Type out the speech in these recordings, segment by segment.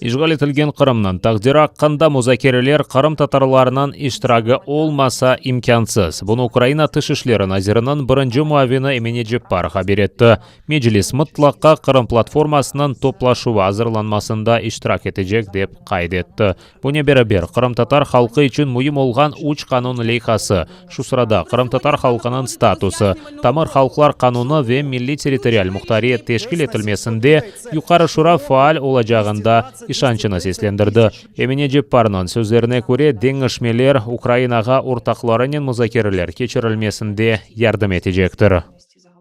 İşğal etilgen Qırımnıñ taqdiri aqqında muzakereler qırımtatarlarnıñ iştiragi olmasa imkânsız. Bunı Ukraina Tış işleri naziriniñ birinci muavini Emine Ceppar haber etti. Meclis mıtlaqa Qırım platformasınıñ toplaşuvı azırlanmasında iştirak etecek, dep qayd etti. Bunen beraber, qırımtatar halqı içün müim olğan üç qanun leyhası, şu sırada Qırımtatar halqınıñ statusı, Tamır halqlar qanunı ve milliy-territorial muhtariyet teşkil etilmesinde Yuqarı Şura faal olacağında işançını seslendirdi. Emine Cepparnıñ sözlerine köre, deñişmeler Ukrainağa ortaqlarınen muzakereler keçirilmesinde yardım etecektir.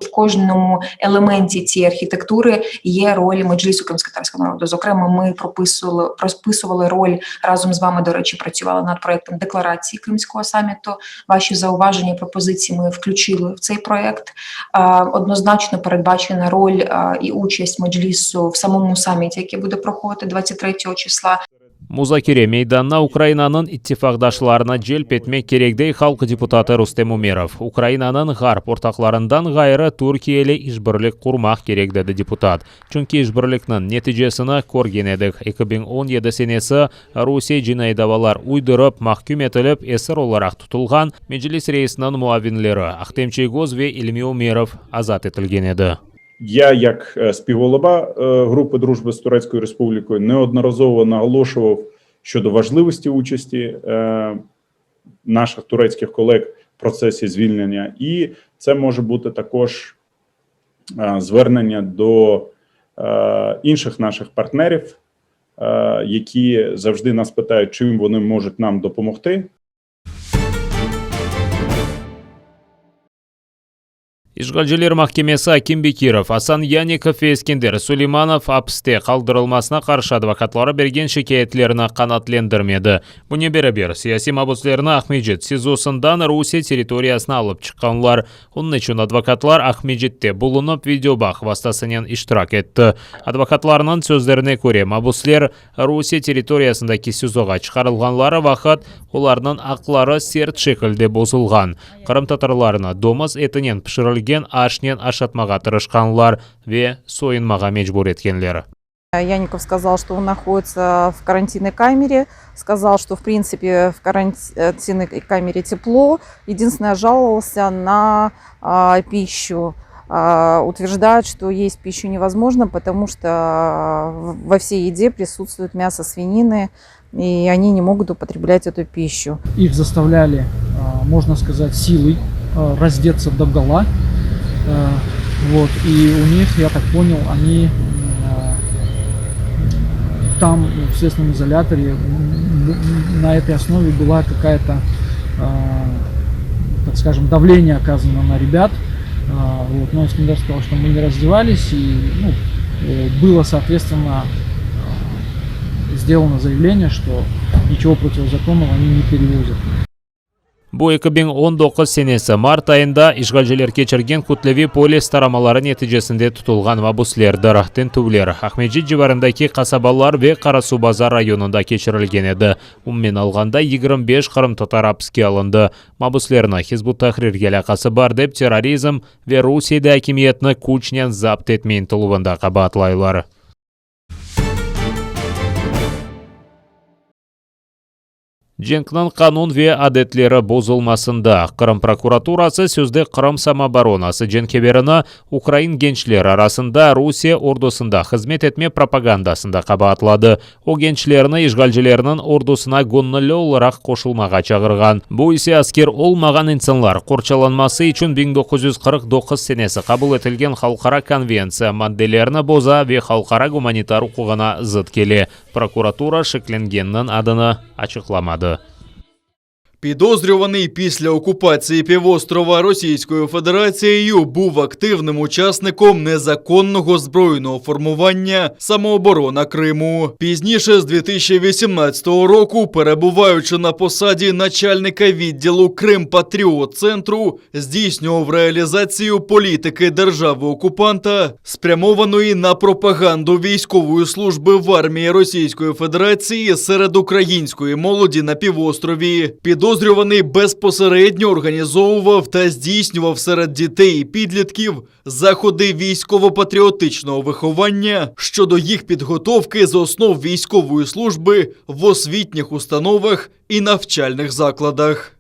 В кожному елементі цієї архітектури є роль Меджлісу кримськотатарського народу. Зокрема, ми прописували розписували роль разом з вами. До речі, працювали над проектом декларації Кримського саміту. Ваші зауваження, пропозиції ми включили в цей проект. Однозначно передбачена роль і участь Меджлісу в самому саміті, який буде проходити 23 числа. Muzakere meydanına Ukrainanıñ ittifaqdaşlarını celp etmek kerek, dey halq deputatı Rustem Umerov. Ukrainanıñ ğarp ortaqlarından ğayrı Türkiye ile işbirlik qurmaq kerek, dedi deputat. Çünki işbirlikniñ neticesini körgen edik, 2017 senesi Rusiye cinaiy davalar uydurıp, mahküm etilip, esir olaraq tutulğan Meclis reisiniñ muavinleri Ahtem Çiygoz ve İlmi Umerov azat etilgen edi. Я, як співголова групи дружби з Турецькою Республікою, неодноразово наголошував щодо важливості участі наших турецьких колег в процесі звільнення, і це може бути також звернення до інших наших партнерів, які завжди нас питають, чим вони можуть нам допомогти. İşğalciler mahkemesi Akim Bekirov, Asan Yanikov ve Eskender Suleymanov apiste qaldırılmasına qarşı advokatları bergen şikâyetlerini qanaatlendirmedi. Bunen beraber, siyasiy mabüslerni Aqmescit SİZOsından Rusiye territoriyasına alıp çıqqanlar. Onıñ içün advokatlar Aqmescitte bulunıp, videobağ vastasınen iştirak etti. Advokatlarnıñ sözlerine köre, mabüsler Rusiye territoriyasındaki SİZOğa çıqarılğanları vaqıt olarnıñ aqları sert şekilde bozulğan. Qırımtatarlarnı domuz etinen pişirilgen aşnen aşatmağa tırışqanlar ve soyunmağa mecbur etkenler. Yanikov skazal, çto on nahoditsâ v karantinnoy kamere, skazal, çto v printsipe v karantinnoy kamere teplo, edinstvennoye jalovalsâ na pişçu, utverjdaet, çto est pişçu nevozmojno, potomu çto vo vsey ede prisutstvuet mâso svininy, i oni ne mogut upotreblât etu pişçu. İh zastavlâli, mojno skazat, siloy razdetsâ dogola, vot, i u nih, ya tak ponyal, oni tam v sledstvennom izolâtore na etoy osnove byla kakaya-to, tak skajem, davleniye okazano na rebât, vot, no Eskender skazal, çto mı ne razdevalis, i, nu, bylo, sootvetstvenno, sdelano zayavleniye, çto niçego protivozakonnogo oni ne perevozât. Bu 2019 senesi mart ayında işğalciler keçirgen kütleviy polis taramaları neticesinde tutulğan mabüslerdir. Tintüvler Aqmescit civarındaki qasabalar ve Qarasuvbazar rayonında keçirilgen edi. Umumen alğanda, 25 qırımtatar apiske alındı. Mabüslerni Hizb ut-Tahrirge alâqası bar dep terrorizm ve Rusiyede akimiyetni küçnen zapt etme ıntıluvında qabaatlaylar. Cenkniñ qanun ve adetleri bozulmasında Qırım prokuraturası sözde Qırım samooboronası cenkeverini ukrain gençleri arasında Rusiye ordusında hızmet etme propagandasında qabaatladı. O, gençlerni işğalcilerniñ ordusına göñülli olaraq qoşulmağa çağırğan. Bu ise asker olmağan insanlar qorçalanması içün 1949 senesi qabul etilgen halqara konventsiya maddelerini boza ve halqara gumanitar uquğına zıt kele. Prokuratura şeklengenniñ adını açıqlamadı. Підозрюваний після окупації півострова Російською Федерацією був активним учасником незаконного збройного формування Самооборона Криму. Пізніше, з 2018 року, перебуваючи на посаді начальника відділу Крим-Патріот-центру, здійснював реалізацію політики держави-окупанта, спрямованої на пропаганду військової служби в армії Російської Федерації серед української молоді на півострові. Підозрюваний безпосередньо організовував та здійснював серед дітей і підлітків заходи військово-патріотичного виховання щодо їх підготовки з основ військової служби в освітніх установах і навчальних закладах.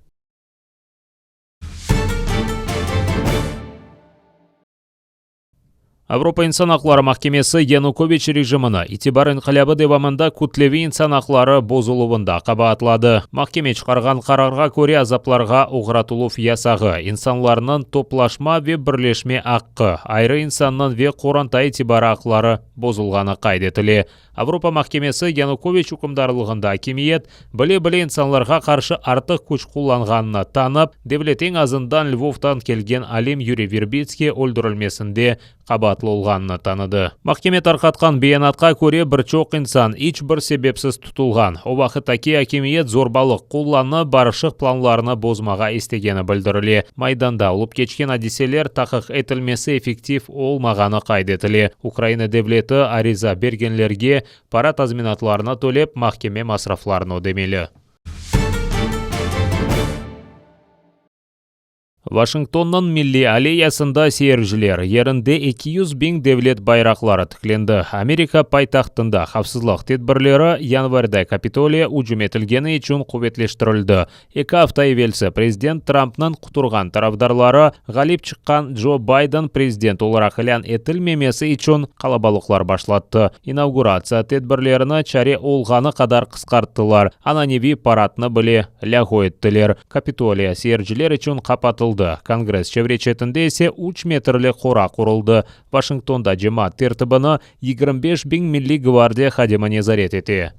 Avropa insan aqları mahkemesi Yanukoviç rejimini İtibar inqilâbı devamında kütleviy insan aqları bozuluvında qabaatladı. Mahkeme çıqarğan qararğa köre, azaplarğa oğratıluv yasağı, insanlarnıñ toplaşma ve birleşme aqqı, ayrı insannıñ ve qoranta itibarı aqları bozulğanı qayd etile. Avropa mahkemesi Yanukoviç ükümdarlığında akimiyet bile-bile insanlarğa qarşı artıq küç qullanğanını tanıp, devlet eñ azından Lvovdan kelgen alim Yuriy Verbitskiy öldürilmesinde qabaatlı olğanını tanıdı. Mahkeme tarqatqan beyanatqa köre, bir çoq insan iç bir sebepsiz tutulğan, o vaqıttaki akimiyet zorbalıq qullanıp, barışıq planlarını bozmağa istegeni bildirile. Maydanda olıp keçken adiseler taqiq etilmesi effektiv olmağanı qayd etile. Ukraina devleti ariza bergenlerge para tazminatlarını tölep, mahkeme masraflarını ödemeli. Vaşingtonnıñ Milliy aleyasında seyirciler yerinde 200 biñ devlet bayraqları tiklendi. Amerika paytahtında havfsızlıq tedbirleri yanvarda Kapitoliya ücüm etilgeni içün quvetleştirildi. Eki afta evelsi prezident Trampnıñ quturğan tarafdarları ğalip çıqqan Co Bayden prezident olaraq ilân etilmemesi içün qalabalıqlar başlattı. İnauguratsiya tedbirlerini çare olğanı qadar qısqarttılar, ananeviy paradnı bile lâğu ettiler. Kapitoliya seyirciler içün qapatıldı, Kongress çevre-çetinde ise üç metrli qora quruldı. Vaşingtonda cemaat tertibini 25 biñ Milliy gvardiya hadimi nezaret ete.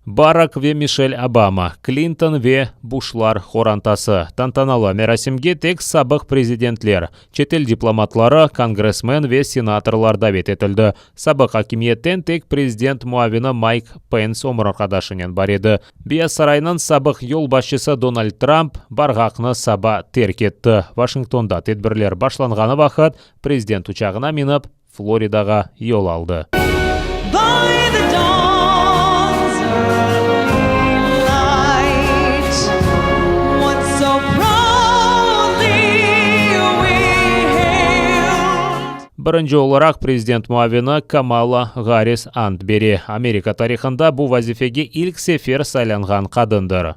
Barak ve Mişel Obama, Klinton ve Buşlar qorantası. Tantanalı merasimge tek sabıq prezidentler, çetel diplomatları, kongressmen ve senatorlar davet etildi. Sabıq akimiyetten tek prezident muavini Mayk Pens ömür arqadaşınen bar edi. Beyaz saraynıñ sabıq yolbaşçısı Donald Tramp barğaqnı saba terk etti. Vaşingtonda tedbirler başlanğanı vaqıt prezident uçağına minip, Floridağa yol aldı. Birinci olaraq prezident muavini Kamala Harris ant bere, Amerika tarihında bu vazifege ilk sefer saylanğan qadındır.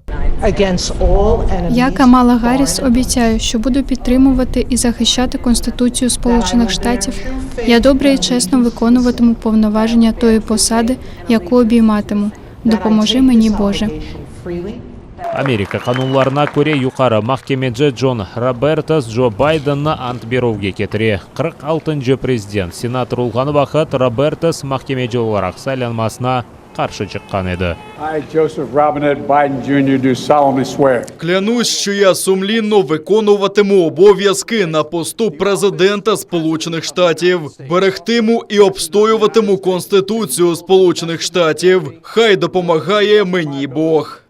Я, Камала Гарріс, обіцяю, що буду підтримувати і захищати Конституцію Сполучених Штатів. Я добре і чесно виконуватиму повноваження тої посади, яку обійматиму. Допоможи мені Боже. Amerika qanunlarına köre, Yuqarı mahkemeci Con Roberts Co Baydenni ant berüvge ketire. 46-ncı prezident senator olğanı vaqıt Roberts mahkemeci olaraq saylanmasına qarşı çıqqan edi. I, Joseph Robinette Biden Jr., do solemnly swear. Клянусь, що я сумлінно виконуватиму обов'язки на посту президента Сполучених Штатів, берегтиму і обстоюватиму Конституцію Сполучених Штатів. Хай допомагає мені Бог.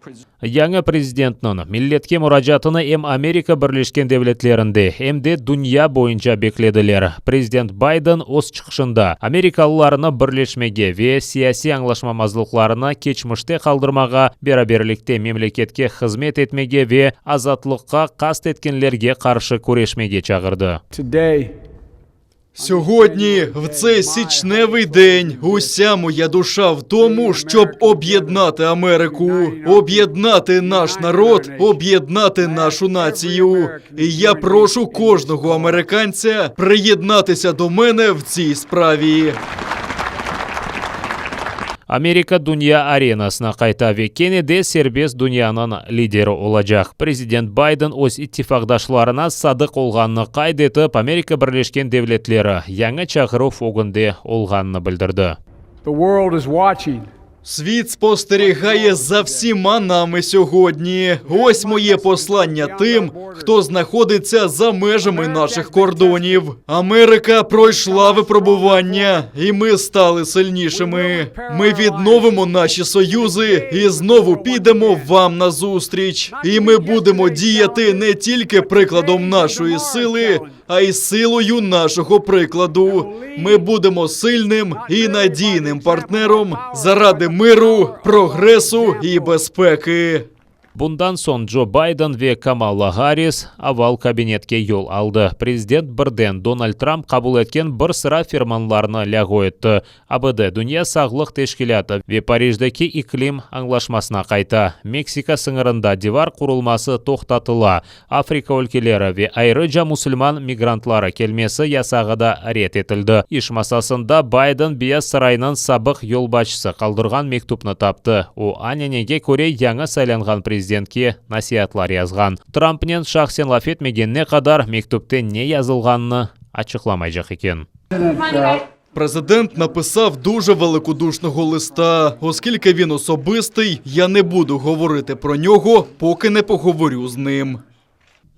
Yañı prezidentniñ milletke muracaatını em Amerika Birleşken Devletlerinde, em de dünya boyunca beklediler. Prezident Bayden öz çıqışında amerikalılarnı birleşmege ve siyasiy añlaşmamazlıqlarını keçmişte qaldırmağa, beraberlikte memleketke hızmet etmege ve azatlıqqa qast etkenlerge qarşı küreşmege çağırdı. Today, Сьогодні, в цей січневий день, уся моя душа в тому, щоб об'єднати Америку, об'єднати наш народ, об'єднати нашу націю. І я прошу кожного американця приєднатися до мене в цій справі. Amerika dünya arenasına qayta ve kene de serbest dünyanıñ lideri olacaq. Prezident Bayden öz ittifaqdaşlarına sadıq olğanını qayd etip, Amerika Birleşken Devletleri yañı çağıruv ögünde olğanını bildirdi. The world is watching. Світ спостерігає за всіма нами сьогодні. Ось моє послання тим, хто знаходиться за межами наших кордонів. Америка пройшла випробування, і ми стали сильнішими. Ми відновимо наші союзи і знову підемо вам назустріч. І ми будемо діяти не тільки прикладом нашої сили, а й силою нашого прикладу. Ми будемо сильним і надійним партнером заради миру, прогресу і безпеки. Bundan soñ Co Bayden ve Kamala Harris Oval kabinetke yol aldı. Prezident birden Donald Trump qabul etken bir sıra fermanlarnı lâğu etti. ABD, Dünya sağlıq teşkilâtı ve Parijdeki iklim añlaşmasına qayta, Meksika sıñırında divar qurulması toqtatıla, Afrika ülkeleri ve ayrıca musulman migrantları kelmesi yasağı da red etildi. İş masasında Bayden Beyaz saraynıñ sabıq yolbaşçısı qaldırğan mektüpni taptı, o, ananege köre yañı saylanğan prezidentke nasiatlar yazğan. Trumpnen şahsen laf etmegenine qadar mektüpte ne yazılğanını açıqlamaycaq eken. Президент написав дуже великодушного листа. Оскільки він особистий, я не буду говорити про нього, поки не поговорю з ним.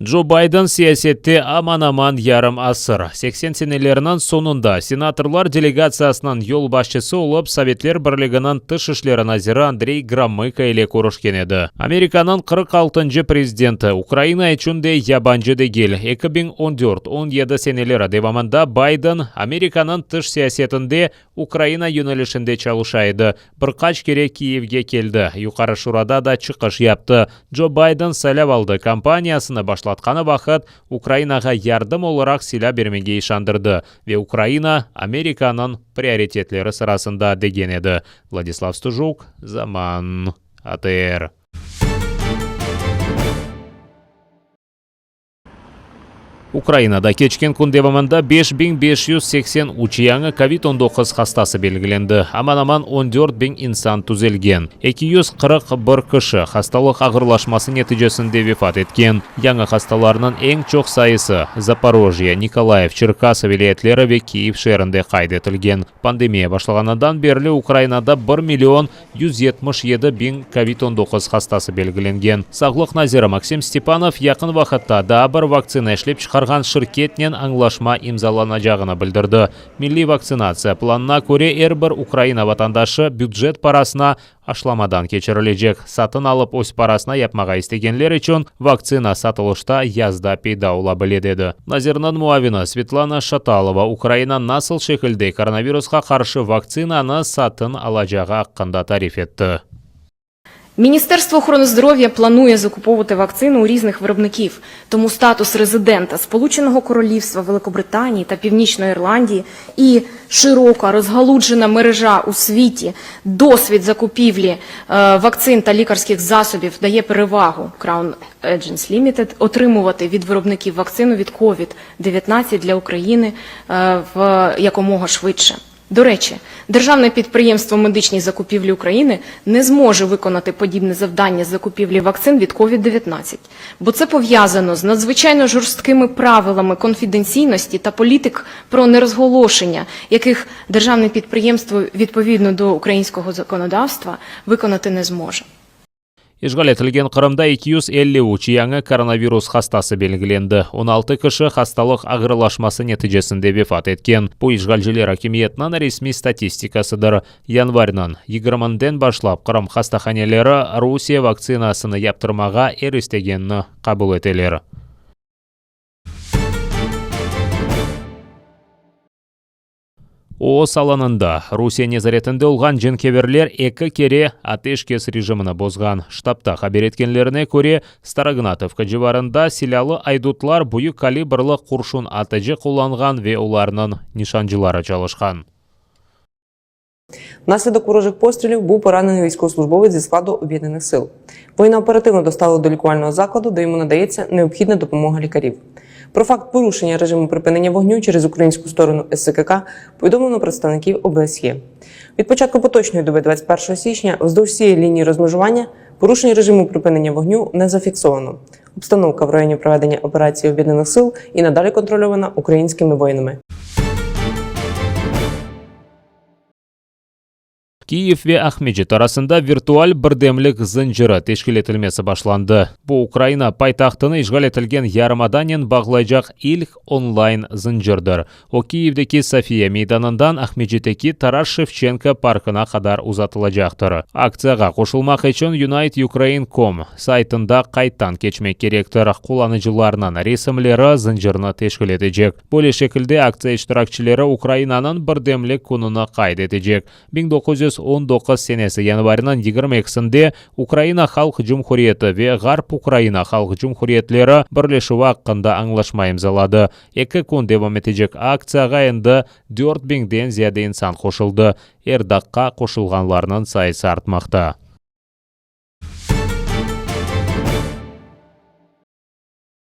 Co Bayden siyasette aman-aman yarım asır, 80 seneleriniñ soñunda senatorlar delegatsiyasınıñ yolbaşçısı olıp Sovetler Birliginiñ tış işleri naziri Andrey Gromıko ile körüşken edi. Amerikanıñ 46-ncı prezidenti Ukraina içün de yabancı degil. 2014, 17 seneleri devamında Bayden Amerikanıñ tış siyasetinde Ukraina yönelişinde çalışa edi, bir qaç kere Kiyevge keldi, Yuqarı Şurada da çıqış yaptı. Co Bayden saylav aldı kampaniyasını başlatqanı vaqıt Ukrainağa yardım olaraq silâ bermege işandırdı ve Ukraina, Amerikanıñ prioritetleri sırasında degen edi. Vladislav Stujuk, Zaman, ATR. Ukrainada keçken kün devamında 5583 yañı kovid 19 hastası belgilendi, aman-aman 14 biñ insan tüzelgen, 241 kişi hastalıq ağırlaşması neticesinde vefat etken. Yañı hastalarnıñ eñ çoq sayısı Zaporojye, Nikolayev, Çerkası vilâyetleri ve Kyiv şeerinde qayd etilgen. Pandemiya başlağanından berli Ukrainada 1 million 177 biñ kovid 19 hastası belgilengen. Sağlıq naziri Maksim Stepanov yaqın vaqıtta daa bir vaktsina işlep çıqarğan şirketnen añlaşma imzalanacağını bildirdi. Milliy vaktsinatsiya planına köre, er bir Ukraina vatandaşı bücet parasına aşılamadan keçirilecek. Satın alıp öz parasına yapmağa istegenler içün vaktsina satılışta yazda peyda ola bile, dedi. Nazirniñ muavini Svetlana Şatalova Ukraina nasıl şekilde koronavirusqa qarşı vaktsinanı satın alacağı aqqında tarif etti. Міністерство охорони здоров'я планує закуповувати вакцину у різних виробників, тому статус резидента Сполученого Королівства Великобританії та Північної Ірландії і широка розгалуджена мережа у світі, досвід закупівлі е, вакцин та лікарських засобів дає перевагу Crown Agents Limited отримувати від виробників вакцину від COVID-19 для України е, в якомога швидше. До речі, державне підприємство медичні закупівлі України не зможе виконати подібне завдання з закупівлі вакцин від COVID-19, бо це пов'язано з надзвичайно жорсткими правилами конфіденційності та політик про нерозголошення, яких державне підприємство відповідно до українського законодавства виконати не зможе. İşğal etilgen Qırımda 253 yañı koronavirus hastası belgilendi. 16 kişi hastalıq ağırlaşması neticesinde vefat etken. Bu işğalciler akimiyetiniñ resmiy statistikasıdır. Yanvarniñ 20-nden başlap Qırım hastahaneleri Rusiye vaktsinasını yaptırmağa er istegenni qabul eteler. Oos alanında Rusiye nezaretinde olğan cenkâverler eki kere ateşkes rejimini bozğan. Ştabda haber etkenlerine köre, Starognatovka civarında silâlı aydutlar büyük kalibrli qurşun atıcı qullanğan ve olarnıñ nişancıları çalışqan. Внаслідок ворожих пострілів був поранений військовослужбовець зі складу об'єднаних сил. Воїна оперативно доставили до лікувального закладу, де йому надається необхідна допомога лікарів. Про факт порушення режиму припинення вогню через українську сторону СКК повідомлено представників ОБСЄ. Від початку поточної доби 21 січня вздовж всієї лінії розмежування порушень режиму припинення вогню не зафіксовано. Обстановка в районі проведення операції об'єднаних сил і надалі контрольована українськими воїнами. Kiyev ve Aqmescit arasında virtual birdemlik zıncırı teşkil etilmesi başlandı. Bu, Ukraina paytahtını işğal etilgen yarımadanen bağlaycaq ilk online zıncırdır. O, Kiyevdeki Sofiya meydanından Aqmescitteki Taras Şevçenko parkına qadar uzatılacaqtır. Aktsiyağa qoşulmaq içün uniteukraine. Com saytında qaydtan keçmek kerektir. Qullanıcılarnıñ resimleri zıncırnı teşkil etecek. Böyle şekilde aktsiya iştirakçileri Ukrainanıñ Birdemlik kününi qayd etecek. 1919 senesi yanvarniñ 22-sinde Ukraina Halq Cumhuriyeti ve Ğarp Ukraina Halq Cumhuriyetleri birleşüvi aqqında añlaşma imzaladı. Eki kün devam etecek aktsiyağa endi dört biñden ziyade insan qoşuldı. Er daqqa qoşulğanlarnıñ sayısı artmaqta.